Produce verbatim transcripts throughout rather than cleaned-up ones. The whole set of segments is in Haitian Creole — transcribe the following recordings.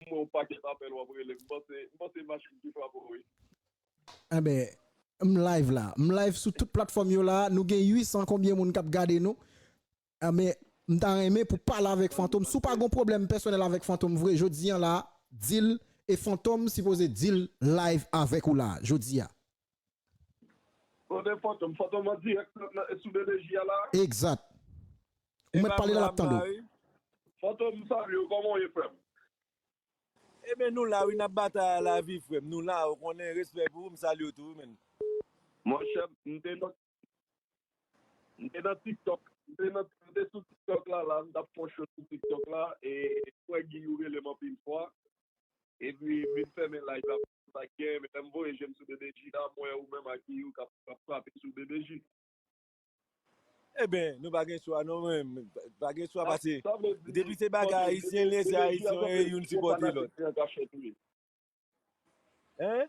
mwen yon pakèt apèl w ap rele. M panse, m panse machin ki frape w, wi. Enben, m live la. M live sou tout platfòm yo la. Nou gen uit san konbyen moun k ap gade nou. Enben, m ta renmen pou pale avèk Fantom. Si w pa gon pwoblèm pèsonèl avèk Fantom vre, jodi a la, di l, e Fantom sipoze di l live avèk ou la, jodi a. Kote Fantom? Fantom an dirèk sou B D J a la? Egzat. Ou mèt pale la, l ap tande w. Fantom, m salye w, kòman w ye, frè m? Ebyen, nou la, wi, n ap batay a lavi, frè m. Nou la, ou konnen, respè pou ou, m salye w tou, wi, menn. Monchè, m te nan, m te nan TikTok. M te nan, m te sou TikTok la, la, m t ap fè yon show sou TikTok la, e frè Guy ou rele m anpil fwa. Epi, m vin fèmen live la, pa t gen, men lè m voye je m sou B D J la, m wè ou menm ak Guy ou k ap, k ap frape sou B D J. Ebyen, nou pa gen chwa non, men pa gen chwa pase depi se bagay ayisyen l ye, se ayisyen yo ye, youn sipòte lòt. Hein?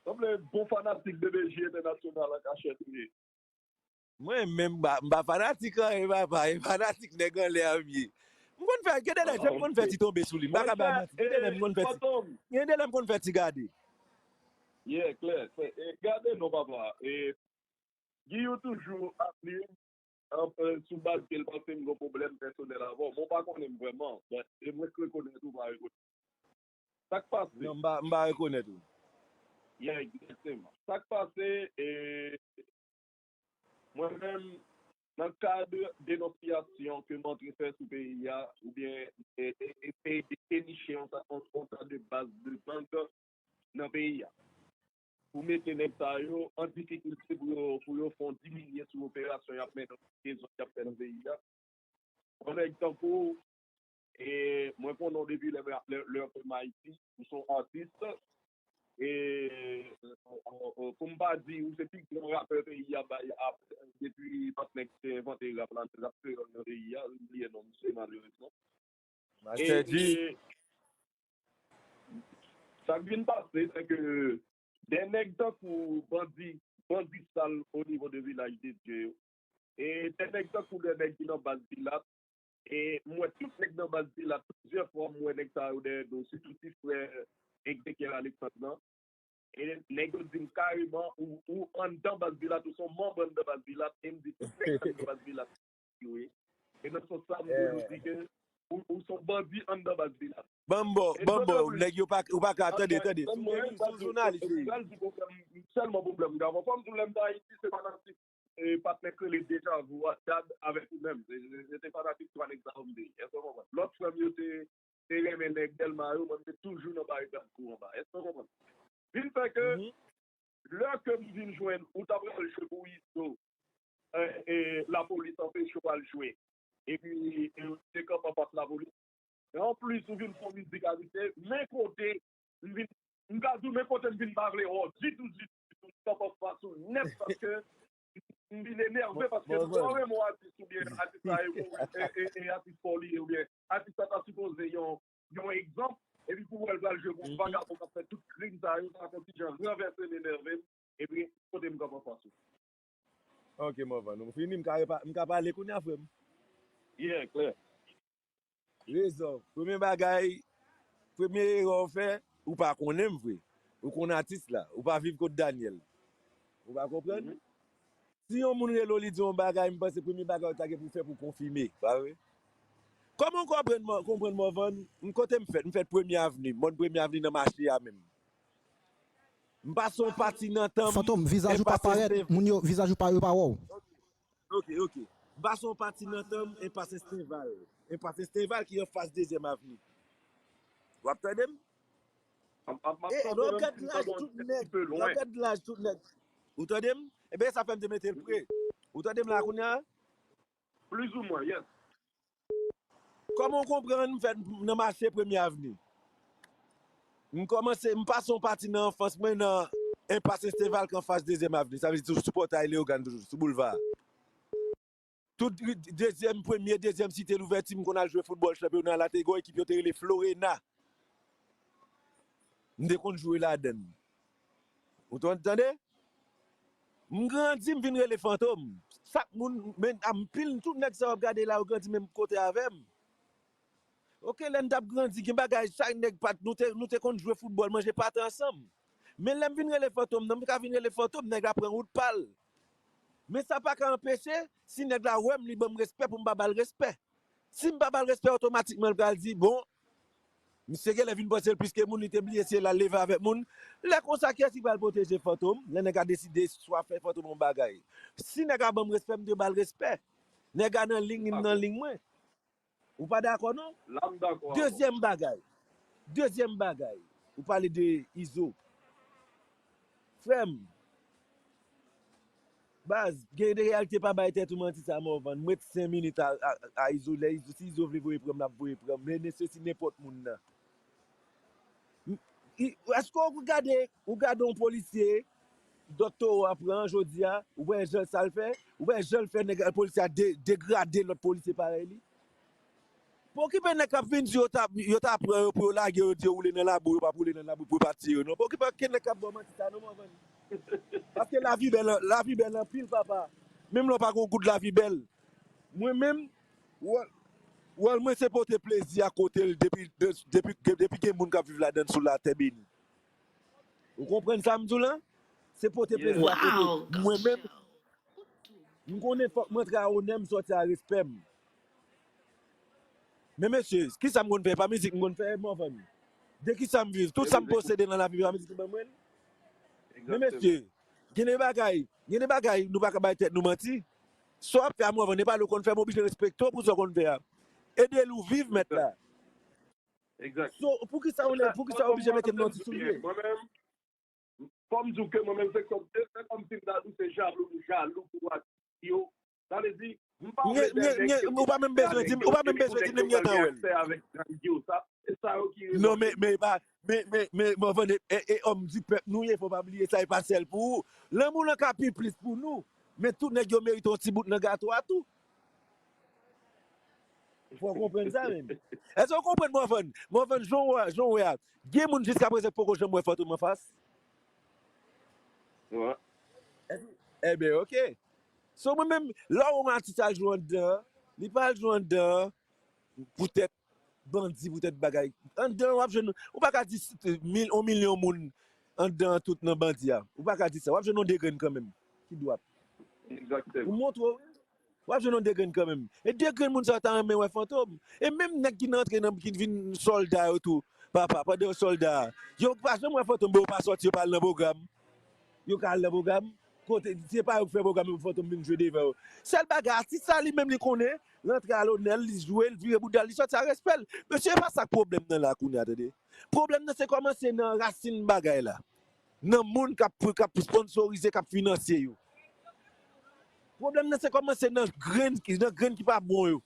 Sanble bon fanatik B B J entènasyonal an kachèt ou ye. Mwen menm m pa, m pa fanatik anyen papa, e fanatik nèg anlè a m ye. M konn fè, gen de lè jan m konn fè ti tonbe sou li, m pa ka ba manti, gen de lè m konn fè ti, gen de lè m konn fè ti gade. Yeah, klè, klè. E gade non papa, e Guy ou toujou ap li sou baz ke l panse m gon pwoblèm pèsonèl avè w, men w pa konnen m vrèman, but e mwen k rekonèt ou pa rekonèt. Sa k pase? Non, m pa, m pa rekonèt ou. Yeah, egzakteman. Sa k pase, e, mwen menm, nan kad denonsyasyon ke m antre fè sou peyi a, oubyen e, e, eseye de deniche yon ta, yon, yon ta de baz de gang nan peyi a. Pou mete nèg sa yo an difikilte pou yo, pou yo fè yon diminye sou operasyon y ap mennen, rezon y ap fè nan peyi a. Yon nèg tankou w, e mwen konnen w depi lè, lè, lè ke m Ayiti, ou se yon atis, e pou m pa di ou se pi gran rapè peyi a bay ap, depi patnè ki te envante rap la, rap kreyòl nan peyi a, m bliye non misye malerezman. Master G. Sa k vin pase, se ke de nèg tankou bandi, bandi sal o nivo de Vilaj de Dye yo, e de nèg tankou de nèg ki nan baz Pilat, e m wè tout nèg nan baz Pilat, plizyè fwa m wè nèg sa yo dèyè do, sitou ti frè Ezekiel Alexandre lan. E nèg yo di m kareman, ou, ou anndan baz Pilat, ou se yon manm anndan baz Pilat, e m di tout nèg anndan baz Pilat yo ye. E nan sans sa, m toujou di ke ou, ou se yon bandi anndan baz Pilat. Ban m ba w, ban m ba w, nèg yo pa, ou pa ka, tande, tande, sou jounalis li ye. Sèlman pwoblèm m gen avè w, fò m di w lè m t Ayiti, se fanatik, e, patnè k rele Deja Vu a, Dad avèk ou menm. Se, se, se te fanatik twa nèg sa yo m te ye. Èske w konprann? Lòt frè m yo te, te renmen nèg Dèlma yo, mwen m te toujou nan bay gad kou anba. Èske w konprann? Vin fè ke, lè ke m vin jwenn, ou ta pral jwe pou Izo, e, e, lapolis anpeche w al jwe. Epi, e, ou te kanpe anfas lapolis. E anplis, ou vin fè yon mizik avè se, men kote, m vin, m ka di w, men kote m vin pa vle wè w ditou, ditou, ditou, m kanpe anfas ou nèt, paske m vin enève, paske lè w renmen yon atis oubyen atis la e, e, e, e atis pa w li ye, oubyen atis la ta sipoze yon, yon egzanp, epi pou w wè l pral jwe pou yon vagabon k ap fè tout krim sa yo, sa konn ti jan ranvèse m, enève m, epi kote m kanpe anfas ou. Ok, Morvan, nou fini, m ka repa-, m ka pale kounye a, frè m. Yeah, klè. Rezon. Premye bagay, premye erè w fè, ou pa konnen m vre. Ou konn atis la, ou pa viv kot Daniel. Ou pa konprann? Si yon moun rele w, li di w yon bagay, m panse premye bagay ou ta gen pou fè pou konfime, pa vre? Kòman w konprann, konprann Morvan, m kote m fèt, m fèt Premye Avni, mòn Premye Avni nan mache a menm. M pase yon pati nan tan m. Fantom, vizaj ou pa parèt, moun yo, vizaj ou pa, yo pa wè w. Ok, ok. M pase yon pati nan tan m, enpas Estenval. Enpas Estenval ki anfas Dezyèm Avni. W ap tande m? E lè w gad laj tout nèg, lè w gad laj tout nèg. Ou tande m? Ebyen, sa fè m te mete l pre. Ou tande m la kounye a? Plizoumwen, yes. Kòman w konprann m fèt nan mache Premye Avni? M kòmanse, m pase yon pati nan anfans mwen nan enpas Esteval k anfas Dezyèm Avni. Sa vle di sou, sou pòtay Leyogàn toujou, sou boulva a. Tout ri, dezyèm, premye, dezyèm Site Louvèti, m konn al jwe foutbòl chanpyona la, te gen yon ekip yo te rele Florena. M te konn jwe ladan l. Ou tande? M grandi, m vin rele Fantom. Sak moun, men anpil, tout nèg sa w ap gade la, yo grandi menm kote avè m. Ok, lè n t ap grandi, gen bagay, chak nèg pa t, nou te, nou te konn jwe foutbòl, manje pate ansanm. Men lè m vin rele Fantom nan, m ka vin rele Fantom, nèg la pran wout pa l. Men sa pa ka anpeche, si nèg la wè m, li ban m respè pou m pa ba l respè. Si m pa ba l respè, otomatikman, l pral di, bon, misye genlè vin panse l plis ke moun, li te bliye si l al leve avèk moun. Lè konsa, kiyès ki pral pwoteje Fantom? Lè nèg la deside swa fè Fantom yon bagay. Si nèg la ban m respè, m dwe ba l respè. Nèg la nan liy, m nan liy mwen. Ou pa dakò non? La m dakò avè w. Dezyèm bagay. Dezyèm bagay. Ou pale de Izo. Frè m, baz, gen de reyalite, pa bay tèt ou manti sa, Morvan. M ret senk minit a, a, a Izo. Lè Izo, si Izo vle voye pran m, l ap voye pran m. Men, men se si nenpòt moun nan. I- Èske ou gade, ou gade yon polisye dòt towo a pran jodi a, ou wè jan sa l fè, ou wè jan l fè nèg polisye a de- degrade lòt polisye parèy li? Pa okipe nèg k ap vin di yo ta, yo ta pran yo pou yo lage yo, di yo woule nan labou, yo p ap woule nan labou pou yo pa tiye yo non. Pa okipe okenn nèg k ap ba w manti sa non, Morvan. Paske lavi bèl, lavi bèl anpil, papa. Menm lè w pa gen yon goud, lavi bèl. Mwen menm, wòl, wòl mwen se pote plezi a kote l depi, depi, depi gen moun k ap viv ladan l sou latè beni. Ou konprann sa m di w lan? Se pote plezi a kote mwen menm. M konnen fòk m antre a onè m, sòti a respè m. Men mesye, kisa m konn fè? Pa mizik m konn fè, Morvan. De kisa m viv? Tout sa m posede nan lavi, pa mizik li ban mwen l? Men mesye, gen de bagay, gen de bagay nou pa ka bay tèt nou manti. Sa w ap fè a, Morvan, e pa l ou konn fè, m oblije respekte w pou sa w konn fè a. Ede l ou viv, mèt la. So, poukisa w lè, poukisa w oblije mete m nan ti soulye? Mwen menm, fò m di w ke mwen menm, se kòm, se, se kòmsi m ta di w se jalou, m jalou pou atis yo. Sa vle di, m pa vle dèyè nèg yo. Ou pa menm bezwen di m, ou pa menm bezwen di m, m gentan wè l. Avèk gang yo, sa, se sa yo ki revolte. Non, men, men, pa, men, men, men, Morvan, e, e, e òm di pèp nou ye, fò pa bliye sa, e pa sèl pou ou. Lanmou lan ka pi plis pou nou, men tout nèg yo merite yon ti bout nan gato a tou. Fò w konprann sa menm. Èske w konprann, Morvan? Morvan, jan w wè, jan w wè a, gen moun jiskaprezan k poko janm wè Fantom anfas? Wi. Èske- Ebyen, ok. So, mwen menm, lè w wè yon atis al jwe anndan, li pa al jwe anndan poutèt bandi, poutèt bagay. Anndan, w ap jwenn, ou pa ka di s- mil, yon milyon moun anndan an tout nan bandi a. Ou pa ka di sa. W ap jwenn yon de grenn kanmenm ki dwat. Egzakteman. Pou montre w, w ap jwenn yon de grenn kanmenm. E de grenn moun sa yo ta renmen wè Fantom. E menm nèg ki nan antre nan, ki vin sòlda yo tou, papa, pandan yo sòlda a, yo pa janm wè Fantom, men yo pa sòti, yo pa al nan pwogram. Yo ka al nan pwogram. Kote, se pa yo k fè pwogram yo pou Fantom vin jwe devan yo. Sèl bagay, atis sa li menm li konnen, l antre al onè l, li jwe, l vire bouda l, li sòti a respè l. Mesye, e pa sa k pwoblèm nan la kounye a, tande. Pwoblèm nan se kòmanse nan rasin bagay la. Nan moun k ap, k ap sponsorize, k ap finanse yo. Pwoblèm nan se kòmanse nan grenn, nan grenn ki pa bon yo.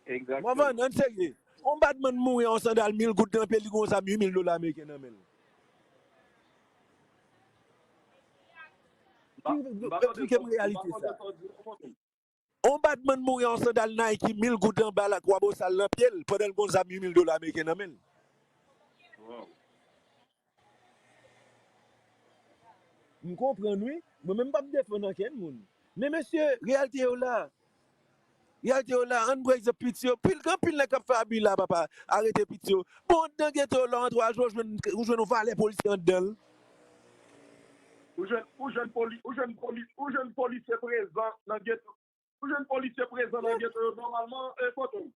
Egzakteman. Mòvan, ann serye. On badman mouri a on sandal mil goud nan pye, li gon zam uit mil dola ameriken nan men l. Ki, eksplike m reyalite sa. On badman mouri a on sandal Nike mil goud anba la, kwabosal nan pye l, pandan l gon zam uit mil dola ameriken nan men l. Wow. M konprann wi. Mwen menm m p ap defann ankenn moun. Men mesye, reyalite yo la. Reyalite yo la, ann pran egzanp piti yo. Pil, gen anpil nèg k ap fè abi la, papa. Arete piti yo. Bon, anndan geto yo, lè w antre, w al jwe, w jwenn, w jwenn yon valè polisye anndan l. Ou jwenn, ou jwenn poli-, ou jwenn poli-, ou jwenn polisye prezan nan geto. Ou jwenn polisye prezan nan geto yo, nòmalman, e, Fantom.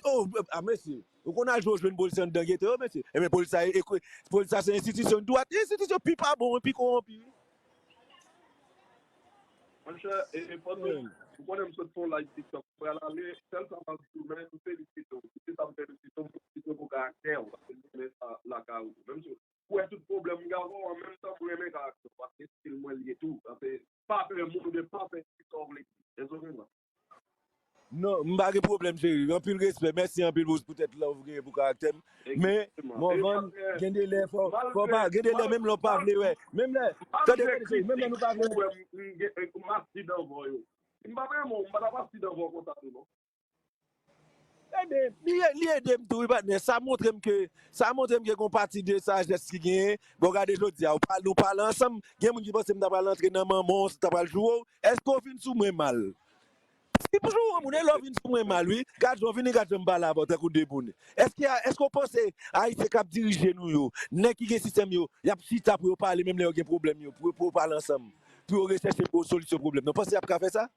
Oh, a, mesye. Ou konn al jwe, w jwenn polisye anndan geto yo, mesye. Ebyen, polis sa, e, e, polis sa se enstitisyon dwat. Enstitisyon pi pa bon, pi kowonpi. Monchè, e, e, Fantom, ou konnen m sot fè yon live TikTok. M pral ale, sèl sa m ap di w, men, m felisite w. Se sa m felisite w, m felisite w pou karaktè w. Paske m konnen sa lakay ou. Menm si w wè tout pwoblèm m gen avè w, an menm tan, m renmen karaktè w. Paske estil mwen l ye tou. Sa se pa pè moun oubyen pa pè di sa w vle di. Èske w konprann? Non, m pa gen pwoblèm, cheri. Anpil respè. Mèsi anpil pou, poutèt love ou genyen pou karaktè m. Men, Morvan, gen de lè, fò, fò pa, gen de lè, menm lè w pa vle wè. Menm lè, tande, tande, cheri, menm lè nou pa vle wè. M pa renmen w, m pa t ap ap sidan vò konsa tou, non. Ebyen, li, li ede m tou, wi, patnè. Sa montre m ke, sa montre m ke gon pati de sajès ki genyen. Bon, gade jodi a, ou pa, nou pale ansanm, gen moun ki panse m ta pral antre nan manman w, ta pral joure w. Èske w vin sou mwen mal? Si pou jwe yon moun, e lè w vin sou mwen mal, wi. Gad jan w vini, gad jan m pale avè w, tankou de moun. Èske, èske w panse Ayisyen k ap dirije nou yo, nèg ki gen sistèm yo, y ap chita pou yo pale, menm lè yo gen pwoblèm yo, pou, pou yo pale ansanm, pou yo rechèche pou solisyon pwoblèm nan? W panse y ap ka fè sa?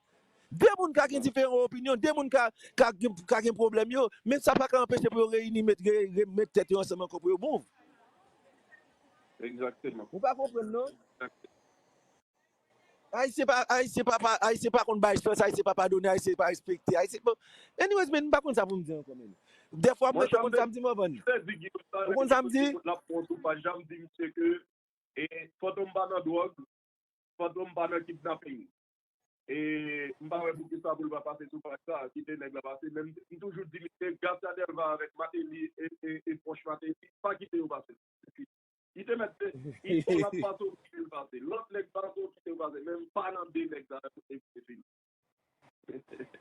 De moun ka gen diferan opinyon, de moun ka, ka, gen- ka gen pwoblèm yo, men sa pa ka anpeche pou yo reyini, met, re- re- met tèt yo ansanm ankò pou yo move. Egzakteman. Ou pa konprann, non? Ayisyen pa, Ayisyen pa, pa, Ayisyen pa konn bay chans, Ayisyen pa padone, Ayisyen pa respekte, Ayisyen pa... Anyways, men, m pa konn sa pou m di ankò, men. Dèfwa, mwen, te konn sa m di, Mòvann. Ou konn sa m di? L ap pran sou paj la, m di misye ke e, Fantom pa nan dwòg, Fantom pa nan kidnaping. E m pa wè poukisa pou l pa pase sou paj sa, kite nèg la pase. Men m, m toujou di misye, Garcia Delva avèk Martelly e, e, e pwòch Martelly, pa kite yo pase. Kite mèt se, Ito l ap pase w kite l pase. Lòt nèg pase w kite l pase. Men m pa nan de nèg sa yo, e se fini.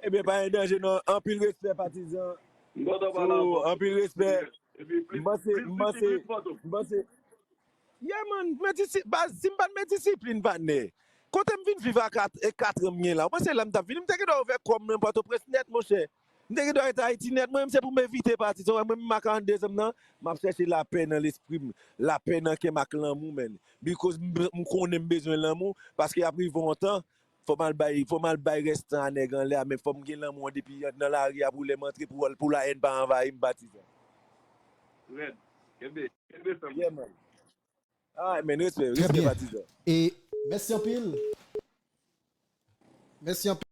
Ebyen, pa gen danje non. Anpil respè, patizan. M kontan pale avè w. Anpil respè. Epi plis, M panse, plis m piti, panse, plis Fantom. M panse, yeah, man, men disi, baz, si m pa t men disiplin, patnè, kote m vin viv a kat, e kat an m gen la, w panse la m t ap vini, m te gen dwa ouvè kò m nan Pòtoprens nèt, monchè. M te gen dwa rete Ayiti nèt, mwen menm se pou m evite pati, se wè mwen menm m a karannde zan m nan, m ap chèche lapè nan lespri m, lapè nan kè m ak lanmou, man. Because m, m konnen m bezwen lanmou, paske ap rive yon tan, fò m al bay, fò m al bay rèstan a nèg anlè a, men fò m gen lanmou an depi nan lari a pou lè m antre pou, pou la haine pa anvayi m, patizan. Rèd. Kenbe, kenbe fèm. Yeah, man. Alright, man, respè, Trè respè, byen. patizan. E mèsi anpil. Mèsi anpil.